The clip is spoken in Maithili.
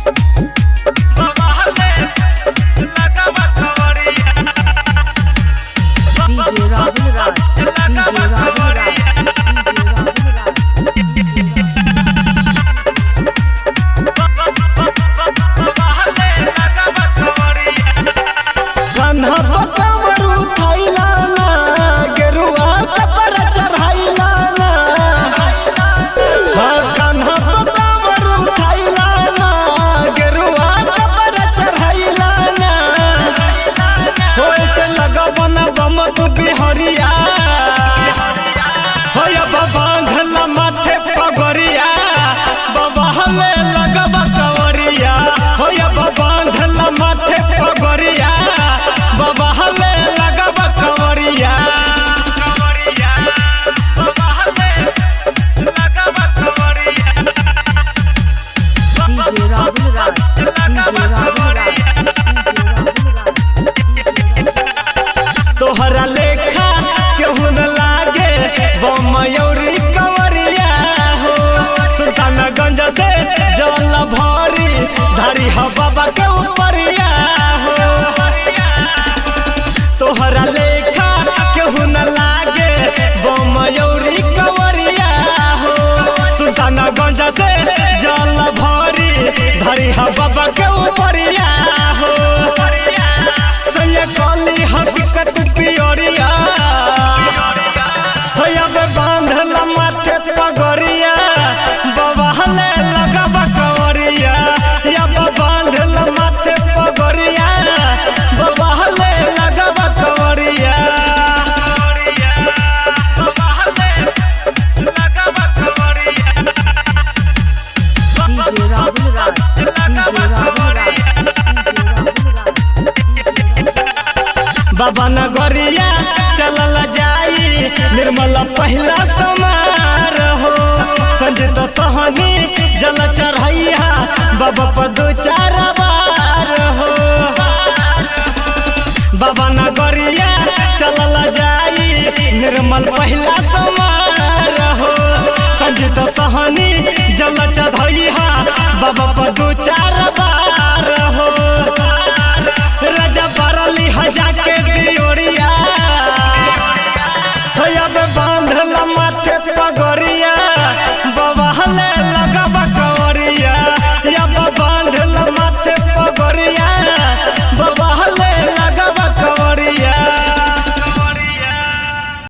DJ Rahul Raj, DJ Rahul Raj, DJ Rahul Raj. Kanha पकड़ उठाइला ना, गेरुआ कपर चढ़ाइला ना। हाँ, कान्हा पकड़ उठाइला ना, गेरुआ कपर चढ़ाइला ना। हो ऐसे लगबन बम तू बिहरिया, हो अब बांधल माथे पगरिया, बाबा हले लगब कंवरिया। हो अब बांधल माथे पगरिया, बाबा हले लगब कंवरिया। DJ Rahul Raj, DJ Rahul Raj, DJ Rahul Raj. तोहरा लेखा केहू न लागे बमयौरी कंवरिया हो। सुल्तानगंज से जल भरी धारी ह बाबा के उपरिया हो। तोहरा लेखा केहू न लागे बमयौरी कंवरिया हो। सुल्तानगंज से जल भरी धारी ह बाबा के उपरिया हो। सैया काली हकीकत पियरिया, हैया बे बांधल माथे पगरिया, बाबा हले लगब कंवरिया। या बे बांधल माथे पगरिया, बाबा हले लगब कंवरिया। DJ Rahul Raj, DJ Rahul Raj, DJ Rahul Raj. बाबा नगरिया चलल जाई, निर्मल पहला